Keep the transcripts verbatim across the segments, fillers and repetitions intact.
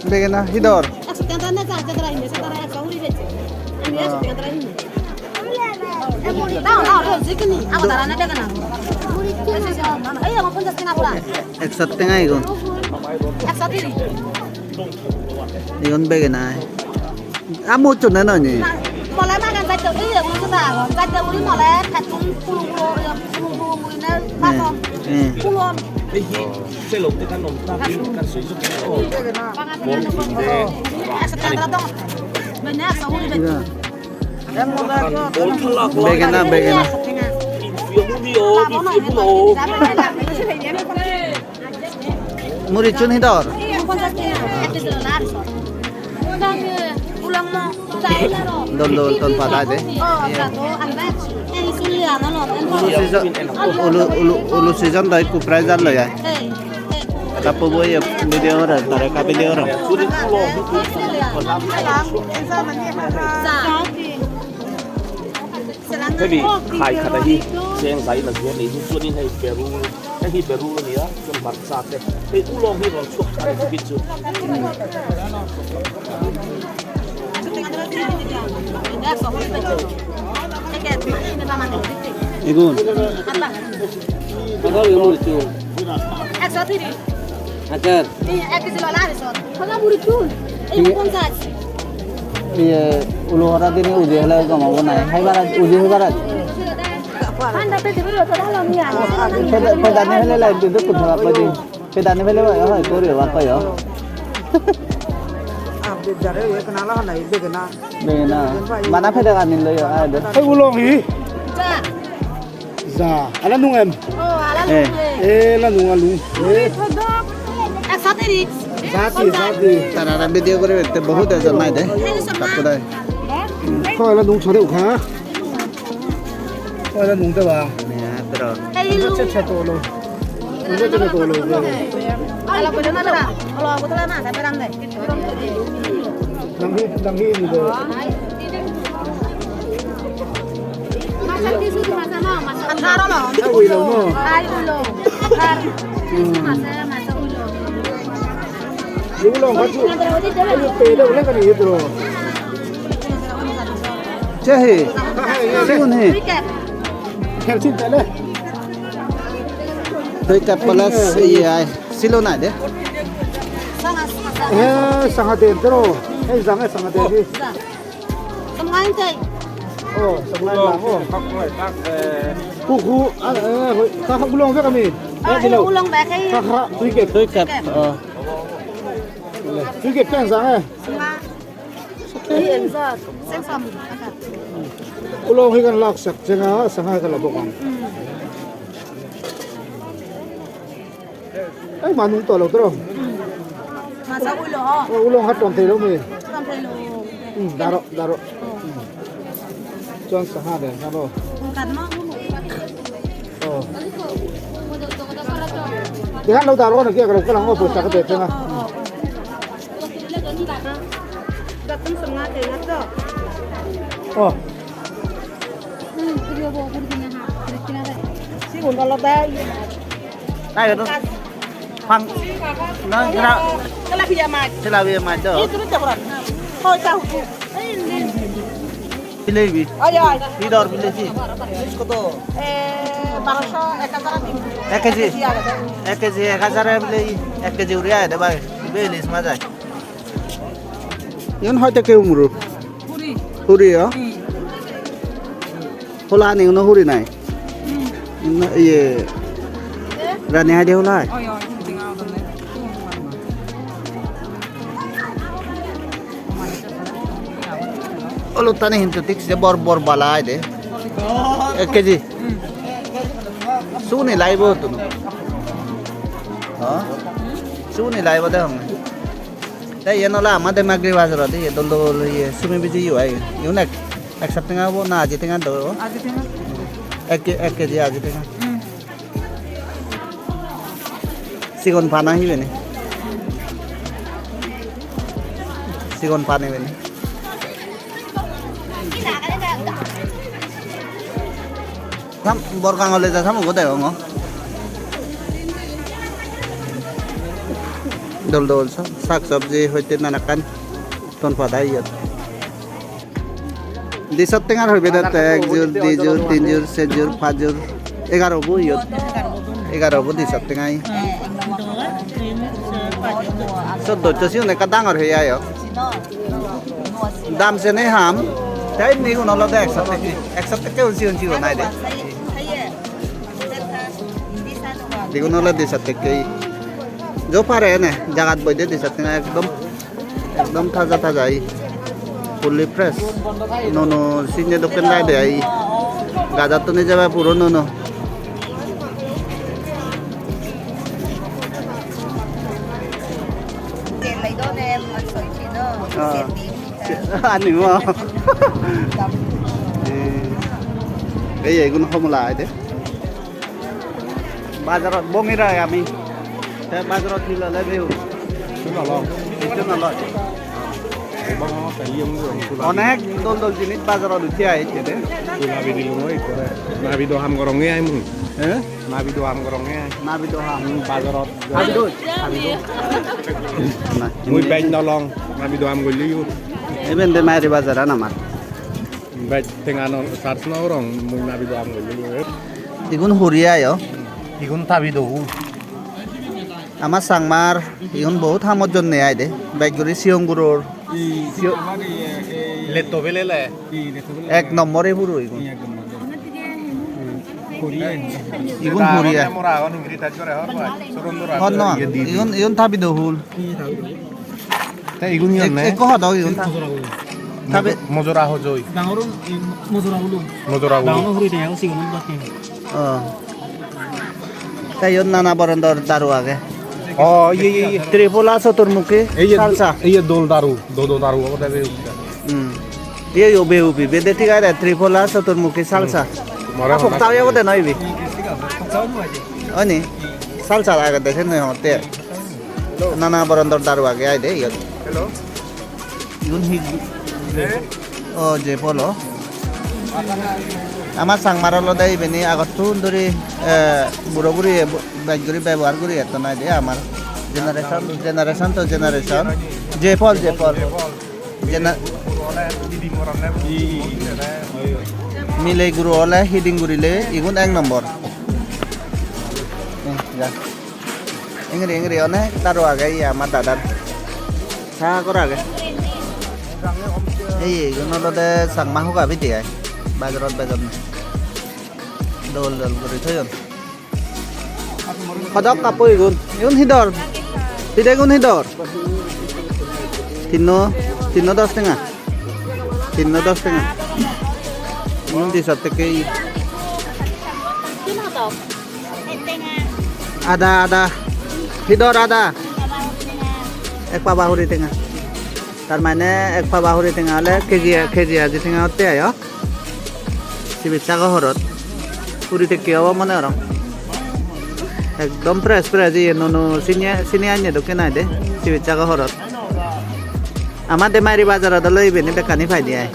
Begena hi dor? Ekso tenga tara ne, ekso tenga tara hinde, ekso tenga tara ekso huri bejje. Ami ekso tenga tara hinde. Dao, dao, dao, jikini, abo tara ne begena. Ei, abo ponchas tenga pura. Ekso tenga igun. Ekso tiris. Igun begena ai. Amo chonne noi ni? Mole magan jatto, ei, ei, uno jatto agon. Jatto uri mole, pettun pulu pulu, pulu pulu gurine, bason. Eh. Pulu. Begena, begena. Murichun hi dor? Dol dol ton pada de. Ulu season, ulu, ulu, ulu season do ekku prize ar loi ai. Kapu bo ye video ora, tare ka video ora. Hebi khai khata hi, seng sai la, ni hi chuan in hei beru, hei hi beru ni a, chuan bar sa te. Hei u long hi long chuak a ni chu. Igun. Ekso tiris. Hajar. Ei, ek kg loi lagey sot. Hajar buri chun. Ei, ponchas. Iye, ulo hara dine uji hele gom obo nai. Hai bara uji hai bara. Panda pede buri oto dalo ni ani. Peda, peda ni hele lai dudu kutha apa di. Peda ni hele bai, hoi, tori ba koyo. Abde jare, ye kana la na, ibe kana. Begena. Bana peda kani loyo, ai do. Ei ulo hi? Ja. Ja, ala nung em. Oh, ala nung em. Eh, la nung alung. Eh. Ek sati ri. Sati, sati. Tara video gore bette bahut ejon nai de. Takko dai. Ko ala nung sare ukha. Ko ala nung de ba. Ya, tro. Che che to lo. Nung che che to lo. Ala ko na tara. Ala ko tara na, ta peran de. Nang hi, nang hi ni do. Atharo no. Ai ulo no. Ai ulo. Athar. Hmm. Ulo no, bachu. Ayu pe do le kani yedro. Che he. Sigun he. Khelsin tale. Doi ka plus ye ai. Silo nai de. Eh, sanga de entero. Eh, sanga, sanga de. Samngai te. Oh, samngai lang, oh. Ku, ku, ah, eh, hoi, ka, ka, ulong be kami. Ah, eh, ulong be kai. Ka, ka, tui ke. Tui ke. Oh. Tui ke pen sang, eh. Ulong hi kan lak sak, jenga, sanga kan la bokang. Ai, manung tolo tro. Masa ulo. Oh, ulo hat ton telo me. Ton telo. Hmm, daro, daro. Hmm. Chon saha de, daro. Kadma. Oh. Dehan lo daro na kia karo kalang opo chak de tena. Gatun sanga de na to. Oh. Sigun olode na iyan. Pang na gra. Tilapia mach. Tilapia mach to. Ei tumi to bora. Hoi ta hu. Bilebi. Oi oi. Hi dor bilebi? Ilis koto? Eh, baroso, ek hajar. Ek keji. Ek keji ek hajar bilebi. Ek keji uri ai de bai. Ibe ilis mach ai. Iyan hoito ke umru. Huri. Huri, oh? Hmm. Hola ani uno huri nai. Hmm. Uno, iye, rani haide hola ai. Oi, oi, huri dinga odone. Olottani hintu thik se bor bor bala ai de. Ek keji. Hmm. Suni laibo tunu. Ha? Suni laibo de hong. Te iyen ole amade Magri bazarot iye dol dol iye sumi biji yo ai. Igun ek, ekso tenga obo na aji tenga do? Aji tenga. Ek ke-, ek keji aji tenga. Hmm. Sigon pana hi beni? Sigon pani beni. Sam, Borgang ole ja samugo degongor. Dol dol sa-, sak sobji hoite nanakkan ton pada iyot. Di sot tengar hoibe de te ek jur, di jur, tin jur, ser jur, pach jur, egaro bo iyot. Egaro bo di sot tengai. Sot dosso sigun ekka dangor heye ayo. Dam sene ham. Te indi gun olode ek sot tekke. Ek sot tekke un sigon sigon ai de. Igun olode di sot tekke. Jo pare ene jagat boide di sot tenga ekdom. Ekdom taja taja ei. Fully fresh. Nuo nuo sinne dokken lai de ei. Gajattun ejebe puro nuo nuo. Ah. Ani mo. Eh. Ei, egun homola ai de. Bajarot bongi rai ami. Te bajarot hi lole beu? Hissu no loi. Hissu no loi. Onek dol dol jinis bajarot uthi ai ecche de. Nabido ham goronge ai mui. He? Nabido ham goronge ai. Nabido ham. Hmm, bajarot. Nabido? Nabido. Na, mui bej no long. Nabido ham golle yo. Iben de Mairi bajaran amar. Bej tenga no, charge no gorong, mui nabido ham golle. Igun huri ayo. Igun tabido hul. Ama Changmar igun bahut hamot jonne ai de. Bej guri sigon guror. Letto belele. Ek nombore puro igun. Igun huri ayo. Hon no, igun, igun tabido hul. Te igun hi honne? Ek-, ekko hodok igun. Tabe mojora hojoi. Dangor un, mojora hulun. Mojora hulun. Dangor huri de, sigon un bakke. Oh. Te iyot nana borondor daru age. Oh, iye, iye, iye. Tripola Soturmukhi. Ei ye salsa. Ei ye dol daru, dodo daru obode be. Hmm. Iye yo be ubi, bede thik age, Tripola Soturmukhi salsa. More ah, pokta oye obode noi ibi. Oni? Salsa age de, sen noi hotte. Nana borondor daru age ai de iyot. Hello. Igun hi? O, je polo. Ama Changmar olode ibeni agottun duri, eh, buro buri bej guri bebohar guri etton ai de amar generation, generation to generation. Je pol, je pol. Jena-, miley guro ole hiding gurile igun ek nombor. Eh, ja. Engiri, engiri, onek daru age, iye, ama dadar. Sagor age. Ei, igun olode Changma huga bidi ai. Bajarot bejonne. Dol dol guri toyon. Hodok kapo igun. Igun hi dor? Pidegun hi dor? Tinno, tinno dos tenga. Tinno dos tenga. Igun di sot tekke. Ada, ada. Hi dor ada? Ek paba huri tenga. Tar mane ek paba huri tenga ole keji, keji aji tenga otte ayo. Sibit sago horot. Huri tekke obo mone gorong. Ekdom fresh, fresh, iye nuo nuo sini, sini anye dokken ai de. Sibit sago horot. Ama Demari bazarot ole ibeni bekkani paide ai.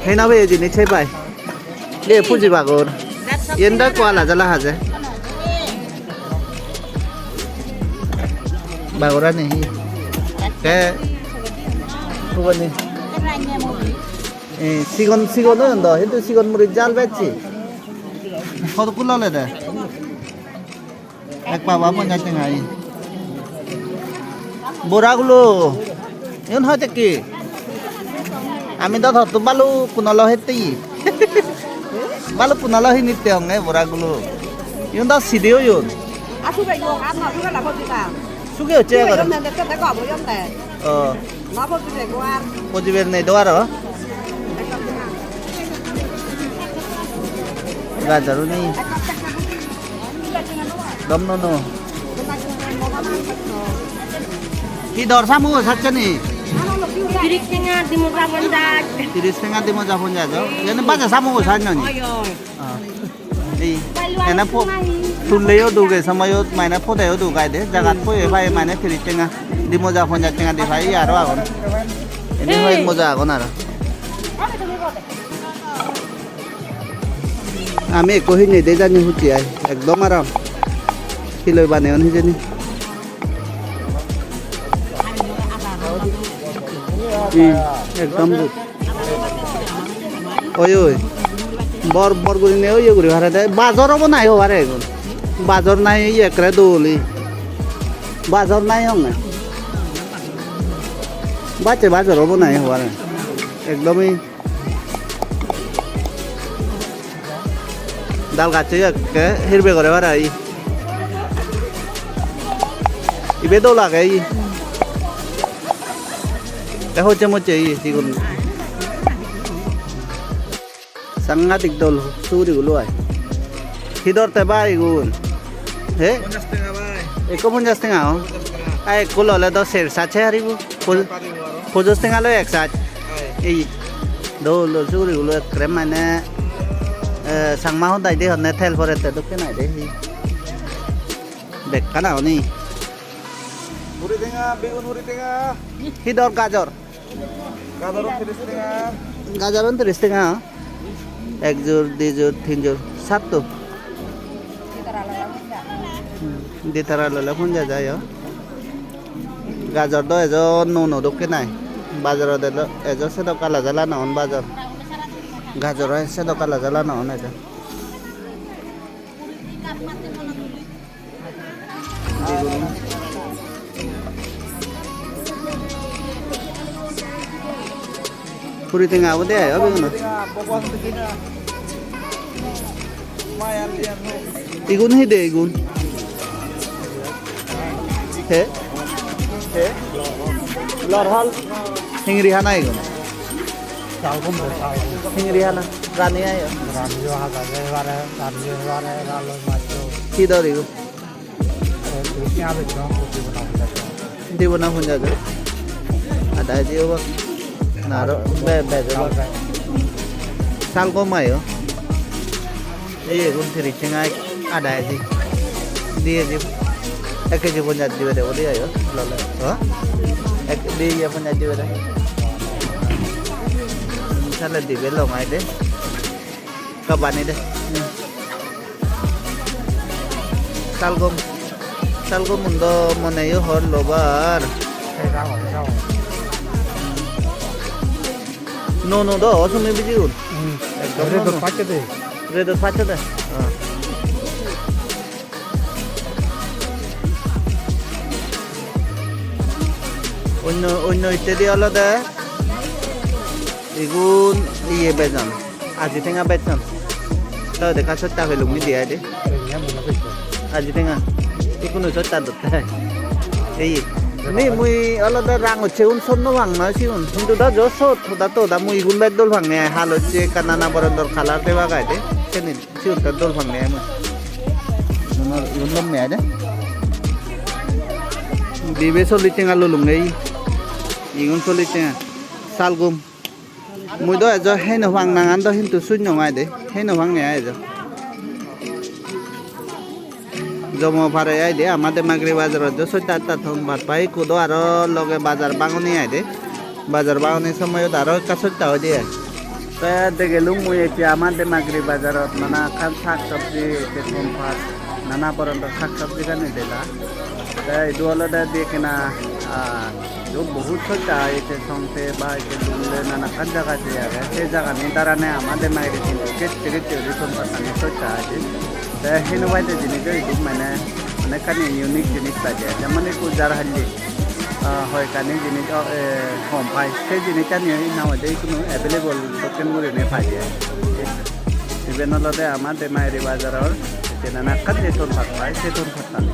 Hei no peye jinis hei pai. Ye puji bagor. Yen do ekko ala jala haje. Bagorani hi? Te ubani. Eh, sigon, sigon oyon do, hintu sigon muri jal bejje. Hodokkun lole de? Ek paba ponjaj tenga ei. Boragulo. Igun hoi tekke? Ami do totto balukkun olo hette ye. Balukkun olo hinitte onge boragulo. Igun do side oyon. Asu be yo, ar no, suge la bojita. Suge hocche egaro. Yo, mende te dego, abo yo, mende. Oh. Pojiber nei do aro. Gajar uni. Dom no no. Hi dor samugo sacchani? Tiris tenga, di moja ponjaj. Tiris tenga, di moja ponjaj, oh. Iyani baja samugo sacchani? Oi, oi. Ah. Ei, ene po-, tulleyo duk, ei somoyot mane podeyo duk ai de, jagat poye pai mane tiris tenga, di moja ponjaj tenga di pai, aro agon. Ene hoi moja agon aro. Ami ekko hinei de jani huji ai, ekdom aram. Hi loi baneyon hijeni. Hmm, ekdom good. Oi, oi. Bor, bor gurinei oye guri pare de. Bajor obo nahi hobare igun. Bajor nahi iye ekkere dol oye. Bajor nahi honge. Bacche bajor obo nahi hobare. Ekdom ei dal gaccho ekke hirbe gore para ei. Ibe dol age ei. Te hocche mocche ei sigun. Sangadik dol sugurigulo ai. Hi dor te bai igun? He? Ponchash tenga bai. Ekko ponchash tenga, o? Ponchash tenga. Ai, ekko lole do ser sach se haribo. Pon-, paribo aro. Ponchash tenga loi ek sach. Ai. Ei, dol dol sugurigulo ekkere mane, eh, Changma hodai de honne tel porette dokke nai de hi. Bekkan agon ni. Huri tenga, begun huri tenga. Hi dor gajor? Gajor tris tenga. Gajoran tris tenga. Ek jur, di jur, tin jur, satto. Hmm, di tara lole ponjash oi, o. Gajor do ejo nuo nuo dokke nai. Bajarot ejo, ejo sedok kala jala no on bajor. Gajor oi sedok kala jala no on ejo. Huri tenga obode ai, obe guno. Igun hi de igun? He? He? Lor hal? Hingiri hana igun? Hingiri hana. Rani ayo. Rani jo haja je bare, rani jo bare, ralo majo. Hi dor igun? Dibona ponjash. Ada aji obo. Na aro be-, bej obo. Salgom ayo. Ei egun tris tenga ek ada aji. Di aji. Ek keji ponjash dibe de boli ayo. Lole. Ha? Ek di ye ponjash dibe de. Sale dibe long ai de. Ka bani de. Hmm. Salgom. Salgom undo mone yo hor lobar. No, no, do, osumi biji un. Hmm. Ekdom no, no. Redot pacche de. Redot pacche de. Ah. Onno, onno hittedi olode igun iye bejon, aji tenga bejon. Tawde ekka sosta pelung midi ai de. Aji tenga. Ikkunu sosta dotte. Ei. Ni mui olode rangosse un sot no pang noi sigun. Hintu do jo sot hoda to hoda mui igun bej dol pang ne ai. Halosse ekka nana borondor color deba gai de. Seni. Siyot ekkan dol pang ne mui. Igun, igun lom ne ai de. Dibe sollis tenga lolunge. Igun sollis tenga. Salgom. Mui do ejo hei no pang nangan do hintu sunnong ai de. Hei no pang ne ai ejo. Jomo pare ai de ama Demagiri bazarot do sotta atta ton bhat pai ikko do aro loge bazar bangoni ai de. Bazar bagani somoyot aro ekka sosta oide ai. Te degelung mui ecche ama Demagiri bazarot nana ekkan sak sobji ecche ton pat, nana boronto sak sobji gani dela. Te idu olode di ekkena, ah, idu bohut sosta ecche songte ba ecche dule nana ekkan jaga je age. Se jagani darane ama Demagiri hintu gecche gecche guri ton pattani sosta age. Te hino baide jinis o idu mane onekkani unique jinis paide. Jemon ekko jar halli. Ah, hoyekkani jinis, oh, eh, hom pai. Se jinissani hi nang hoide ikkunu available dokken gurinei pai de. Iben olode ama Demagiri bazaror, je nana ekkan je ton pat pai, se ton pattan.